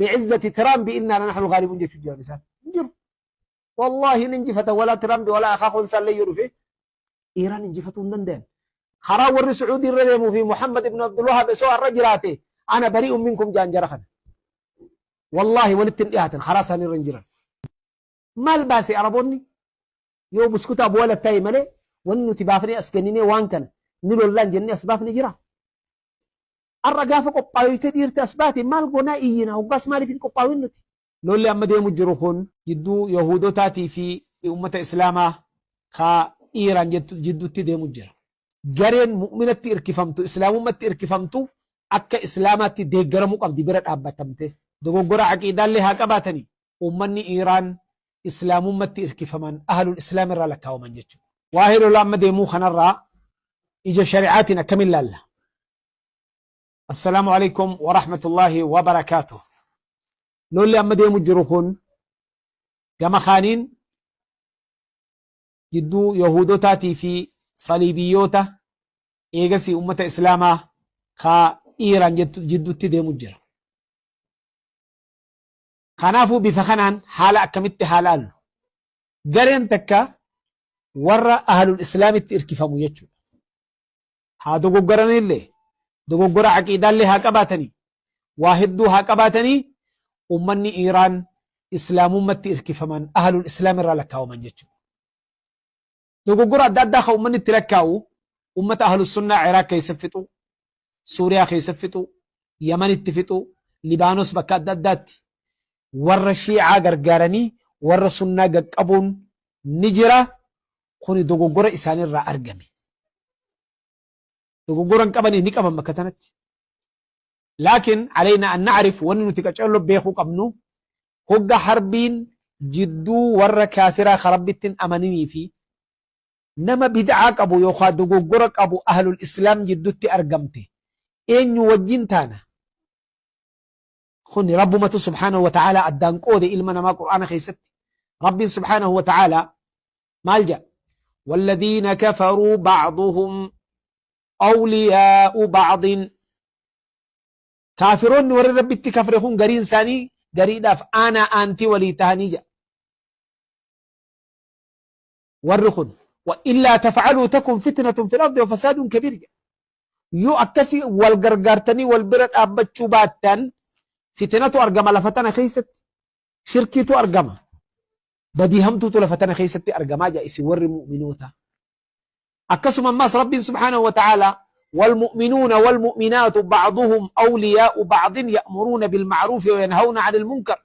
Bi'izzati Tiraampi innaa lanaxnu ghaalibuun jechuu jiran isaan. Hin jiru. Wallaahi hin injifatan walaa Tiraampi walaa akaakoon isaallee yoo dhufe Iiraan injifatuu hin dandayan. Karaa warri Sucuudii irra deemuu fi Muhammad ibn Abdul Wahab osoo har'a jiraate ana bari'un minkum jaan jara kana. Wallaahi walitti hin dhiyaatan, karaa isaanii irra hin jiran. Maal baase Araboonni? Yoo buskuta abu walad ta'e malee wanni nuti baafnee as kenninee waan kana ni lollaan jennee as baafne jira. Har'a gaafa qophaayoytee dhiirti as baate maal goonaa iyyina, hoggaas maaliif hin qophaawin nuti? Lolli amma deemu jiru kun jidduu Yahuudotaatii fi ummata Islaamaa ka Iiraan jiddutti deemu jira. Gareen mu'minatti irkifamtu, Islaamummatti irkifamtu akka Islaamaatti deeggaramuu qabdi bira dhaabbatamtee. Dogoggora aqiidaallee haa qabaatanii ummanni Iiraan Islaamummatti irkifaman ahlul Islaam irraa lakkaawaman jechuudha. Waa'ee lola amma deemuu kanarraa ija shari'aatiin akkamiin laalla? Assalaamu alaikum wa rahmatullahi wa barakaatuh. Lolli amma deemu jiru kun gama kaaniin jidduu Yahuudotaatii fi Saliibiyyoota eegasii ummata Islaamaa ka Iiraan jidduutti deemu jira. Kanaafuu bifa kanaan haala akkamitti haa laallu? Gareen takka warra ahlul Islaamitti irkifamu jechuudha. Haa dogoggoranillee, dogoggora aqiidaallee haa qabaatanii, waa hedduu haa qabaatanii, ummanni Iiraan Islaamummatti irkifaman ahlul Islaam irraa lakkaawaman jechuudha. Dogoggora adda addaa kan ummanni itti lakkaa'u ummata ahlus sunnaa Iraaq keessa fixuu, Suuriyaa keessa fixuu, Yamanitti fixuu, Libaanos bakka adda addaatti warra Shiicaa gargaaranii warra sunnaa gaqqabuun ni jira. Kuni dogoggora isaanirraa argame. Dogoggora hin qabanii ni qaban bakka tanatti. Laakiin aleyna an na'rif, wanni nuti qaceello beekuu qabnu, hogga harbiin jidduu warra kaafiraa ka Rabbitti hin amaninii fi nama bid'aa qabu yookaa dogoggora qabu ahlul islaam jiddutti argamte eenyu wajjin taana? Kuni Rabbumatu subhaanahu wa ta'aalaa addaan qoode ilma namaa Qur'aana keessatti. Rabbiin subhaanahu wa ta'aalaa maal jedha? Walladhiina kafaruu ba'duhum awliyaa'u ba'din. Kaafiroonni warri Rabbitti kafre kun gariin isaanii gariidhaaf aanaa aantii walii tahanii jedha. Warri kun wa illaa taf'aluu takun fitnatun fil ardi wa fasaadun kabiir jedha. Yoo akkasi wal gargaartanii wal bira dhaabbachuu baattan fitnatu argama lafa tana keessatti, shirkiitu argama, badii hamtuutu lafa tana keessatti argamaa jedha isin warri mu'minoota. Akkasuma ammas Rabbiin subhaanahu wa ta'aalaa والمؤمنون والمؤمنات بعضهم أولياء بعض يأمرون بالمعروف وينهون عن المنكر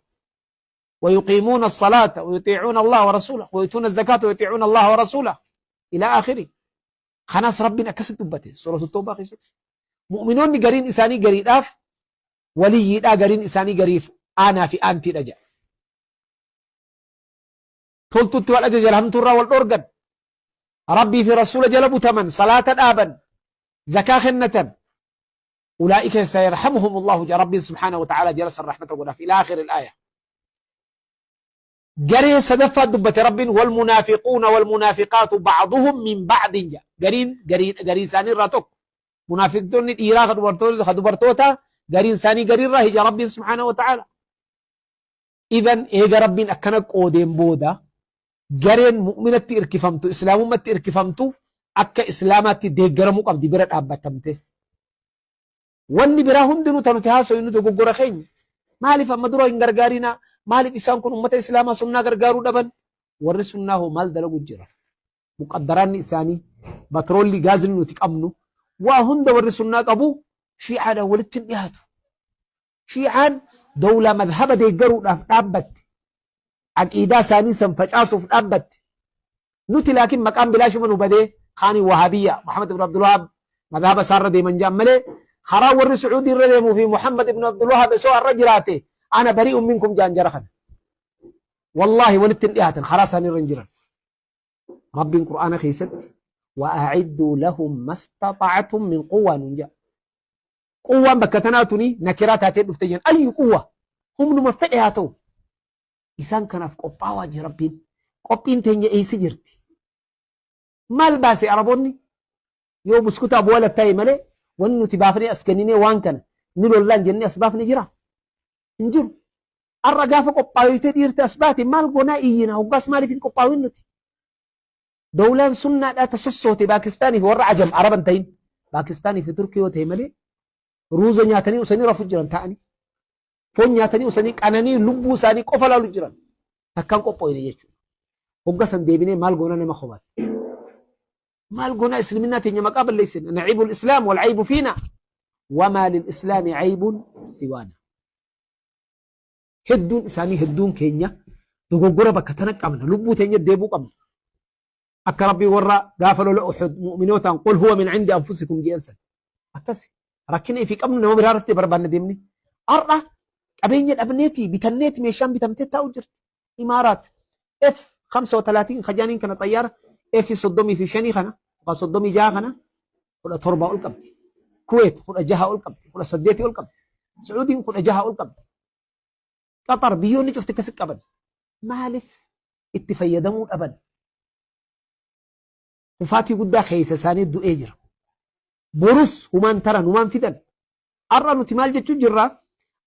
ويقيمون الصلاة ويطيعون الله ورسوله ويؤتون الزكاة ويطيعون الله ورسوله إلى آخره. Kanas Rabbiin akkasitti dubbate suuratu Tawbaa keessatti. Mu'minoonni gariin isaanii gariidhaaf waliyyiidhaa, gariin isaanii gariif aanaa fi aantiidha jedha. Toltutti wal ajajan, hamtuurraa wal dhorgan. Rabbii fi Rasuula jala butaman, salaata dhaaban, zakaa kennatan. Ulaa'ika sayarhamuhumullahu jedha Rabbiin subhaanahu wa ta'ala, jala san rahmata godhaaf ila aakhiri al-aaya. Garee sadaffaa dubbate Rabbiin, wal munaafiquuna wal munaafiqaatu ba'duhum min ba'din jedha. Gariin garii garii isaanii irraa tokko. Munaafiqtoonni dhiiraa ka dubartoota ka dubartoota gariin isaanii garii irraa hija Rabbiin subhaanahu wa ta'ala. Idan eega Rabbiin akkana qoodeen booda gareen mu'minatti irkifamtu, Islaamummatti irkifamtu akka Islaamaatti deeggaramuu qabdi bira dhaabbatamte. Wanni biraa hundinuu ta nuti haasoynu dogoggora keenya. Maaliif amma dura hin gargaarinaa? Maaliif isaan kun ummata Islaamaa sunnaa gargaaruu dhaban? Warri sunnaa hoo maal dalagu jira? Muqaddaraanni isaanii, batroolli gaazni nuti qabnu, waa hunda warri sunnaa qabu shiicaadhaan walitti hin dhiyaatu. Shiicaan dawlaa madhaba deeggaruudhaaf dhaabbatte. Aqiidaa isaanii san facaasuuf dhaabbatte. Nuti laakiin maqaan bilaashuma nu badee kaanii Wahaabiyya Muhammad ibn Abdul Wahab madhaba isaarra deeman jedhan malee karaa warri Sucuudii irra deemuu fi Muhammad ibn Abdul Wahab osoo har'a jiraate ana bari'un minkum jedhan jara kana. Wallaahi walitti hin dhiyaatan, karaa isaanii irra hin jiran. Rabbiin Qur'aana keessatti wa'a'idduu lahum mastaxa'atum min quwwaa nuun jedha. Quwwaan bakka tanaa tuni nakiraa taatee dhufte jedhan, ayyu quwwa, humnuma fedhe haa ta'u. Isaan kanaaf qophaawaa jira Rabbiin. Qophiin teenya eessa jirti? Maal baase Araboonni? Yoo buskuta abu walad ta'e malee wanni nuti baafnee as kenninee waan kana ni lollaan jennee as baafne jira? Hin jiru. Arra gaafa qophaa'itee dhiirti as baate maal goonaa iyyina hoggaas maaliif hin qophaa'in nuti? Dawlaan sunnaadhaa ta sossoote Paakistaanii fi warra ajam Araban ta'in Paakistaanii fi Turkii yoo ta'e malee ruuza nyaatanii usanii rafu jiran ta'anii foon nyaatanii usanii qananii lubbuu isaanii qofa laalu jiran takkaan qophooyne jechuudha. Hogga san deebinee maal goonaa nama qobaate? Maal goonaa islaminaa teenya maqaa balleessine? Nacibu islaam wal caybu fiina wamaa lil islaami caybun siwaana. Hedduun isaanii hedduun keenya dogoggora bakka tana qabna lubbuu teenya deebuu qabna. Akka Rabbii warra gaafa lola Uhud mu'minootaan qul huwa min cindi anfusikum jedhan san. Akkasi rakkina ifii qabnu nama biraa irratti barbaanne deemne. Har'a qabeenya dhabneeti bitanneeti meeshaan bitamtee taa'u jirti. Imaaraat F 35 kajaaniin kana xayyaara F 35 kana yookaan 36 kana 17 ol qabdi. Kuweet 16 ol qabdi. 18 ol qabdi. Sacuudiin 16 ol qabdi. Qatar biyyoonni cufti akkasi qaban. Maaliif itti fayyadamuu dhaban? Kufaatii guddaa keessa isaanii du'ee jira. Borus humaan taran humaan fidan. Har'a nuti maal jechuu jirra?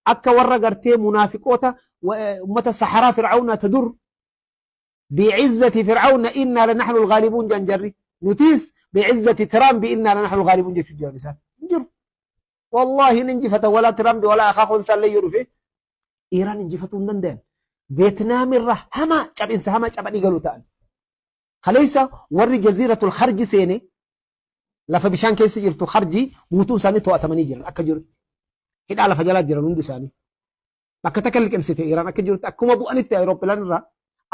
Akka warra gartee munaafiqoota ummata saharaa Fir'aawnaa ta dur bi'izzati Fir'aawna innaa lanaxnu alghaalibuun jedhan jarri. Nutis bi'izzati Tiraampi innaa lanaxnu alghaalibuun jechuu jiran isaan. Hin jiru. Wallaahi hin injifatan walaa Tiraampi walaa akaakuun isaallee yoo dhufe Iiraan injifatuu hin danda'an. Veetnaam irra hamaa cabinsa hamaa cabanii galuu ta'an. Kaleessa warri jaziiratul Kharji seene lafa bishaan keessa jirtu Kharji guutuun isaanii to'atamanii jiran akka jirutti. Hidhaa lafa jalaa jiran hundi isaanii. Bakka takka liqimsite Iiraan akka jirutti akkuma bu'anitti ayiroopilaan irraa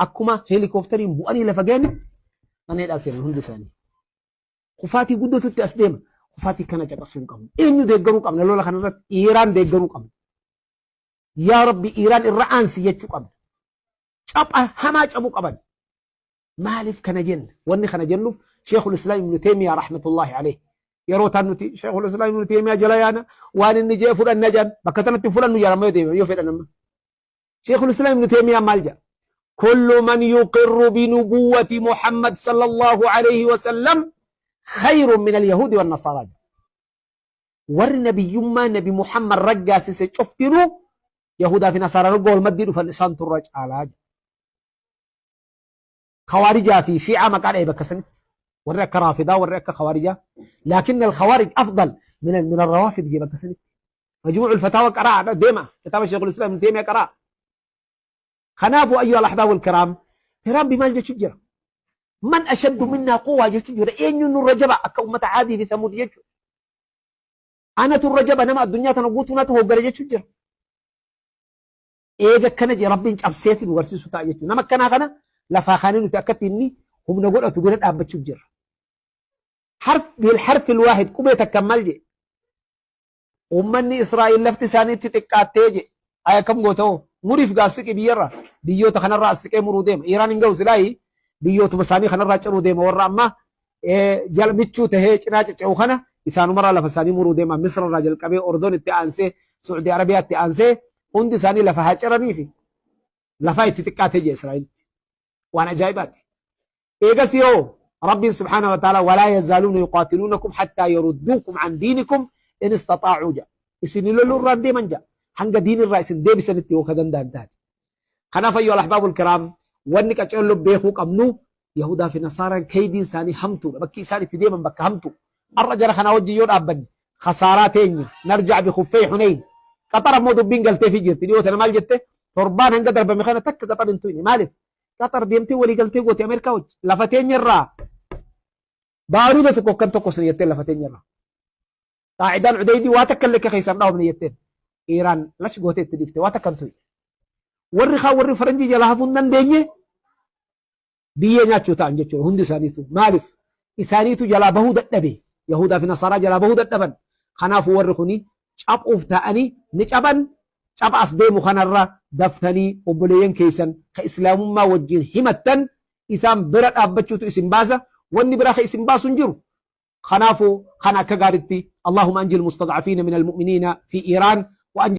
akkuma heelikoofteriin bu'anii lafa ga'anitti mana hidhaa seenan hundi isaanii. Kufaatii guddatutti as deema. Kufaatii kana caqasuu hin qabnu. Eenyu deeggaruu qabna lola kanarratti? Iiraan deeggaruu qabna. Yaa Rabbi Iiraan irra aansi jechuu qabna. Capha hamaa cabuu qaban. Maaliif kana jenna? Wanni kana jennuuf Sheekul Islaam Ibnu Teemiyaa rahmatullahi alayhi. Yeroo taan nuti Sheekul Islaam Ibnu Teemiyaa jala yaana waan inni jee fudhanna jedhan bakka tanatti fudhannu jedhan amma yoo deebi'an yoo fedhan amma. Sheekul Islaam Ibnu Teemiyaa maal jedha? Kullu man yuqirru binubuwwati Muhammad sallallahu alayhi wa sallam khayrun min al-yahuudi wan nasaaraa jedha. Warri nabiyyummaa Nabi Muhammad raggaasise cuftinuu Yahudaa fi Nasaaraan hogga wal maddii dhufan isaan turra caalaa jedha. Khawaarijaa fi Shii'aa maqaa dhahe bakka sanitti. Warri akka Raafidaa, warri akka Khawaarijaa. Laakin al-Khawaarij afdal min al-Rawaafid jee bakka sanitti. Majmuucul Fataawa qaraa deema. Kitaaba Sheekul Islaam Ibn Taymiyaa qaraa. Kanaafuu ayyuha al-ahbaabul kiraam Tiraampi maal jechuu jira? Man ashaddu minnaa quwwaa jechuu jira. Eenyuun nurra jaba akka ummata Aadii fi Samuud jechuudha. Anatu irra jaba nama addunyaa tana guutuu natu hooggana jechuu jira. Eega akkana jee Rabbiin cabseeti nu garsiisu ta'a jechuudha. Nama akkanaa kana lafaa kaanee nuti akkatti inni humna godhatu bira dhaabbachuuf jirra. Harf bil harfi waahid qubee takka maal jee? Uummanni Israa'el lafti isaaniitti xiqqaattee jee. Ay akkam goota hoo? Muriif gaa siqi biyyarra biyyoota kanarraa as siqee muruu deema. Iiraan hin ga'u silaayi biyyootuma isaanii kanarraa ciruu deema warra amma jala michuu tahee cinaa cicci'u kana isaanumarraa lafa isaanii muruu deema. Misra irraa jalqabee Ordon itti aansee Su'uudii Arabiyaa itti aansee hundi isaanii lafa haa ciraniifi lafaa itti xiqqaatee jee Israa'elitti. Waan ajaa'ibaati. Eegas yoo Rabbiin subhaanahu wa ta'ala walaa yazaaluuna yuqaatiluunakum hattaa yarudduukum an diinikum in istaxaacuu jedha. Isin loluu irraa deeman jedha. Hanga diin irraa isin deebisanitti yoo ka danda'an taate. Kanaaf ayyuhal ahbaabul kiraam wanni qaceelloo beekuu qabnu Yahudaa fi Nasaaraan kaydiin isaanii hamtuudha. Bakki isaan itti deeman bakka hamtuu. Har'a jara kanaa wajjin yoo dhaabbanne khasaaraa teenya narjac bi khuffey Hunayn. Qaxar ammoo dubbiin galteefii jirti. Dhiyoo tana maal jette? Torbaan hanga darbame kana takka Qaxar hin tuyne. Maaliif? Qaxar deemtee walii galtee goote Ameerikaa wajji. Lafa teenya irraa baaruuda tokko kan tokko sin jetteen lafa teenya irraa. Qaacidaan Udeydii waa takka illee akka keessaan dhaabne jetteen. Iiraan lash gootee itti dhiifte waa takka hin tuyne. Warri kaan warri faranjii jalaa hafuu hin dandeenye biyyee nyaachuu ta'an jechuudha hundi isaaniitu. Maaliif? Isaaniitu jalaa bahuu dadhabe. Yahudaa fi Nasaaraa jalaa bahuu dadhaban. Kanaafuu warri kuni caphuuf ta'anii ni caban. Capha as deemu kanarra daftanii obboleeyyan keessan ka islaamummaa wajjin himattan isaan bira dhaabbachuutu isin baasa. Wanni biraa ka isin baasu hin jiru. Kanaafuu kana akka gaaritti Allahumma anjil mustadcafiina min almu'miniina fi Iiraan wa anjil.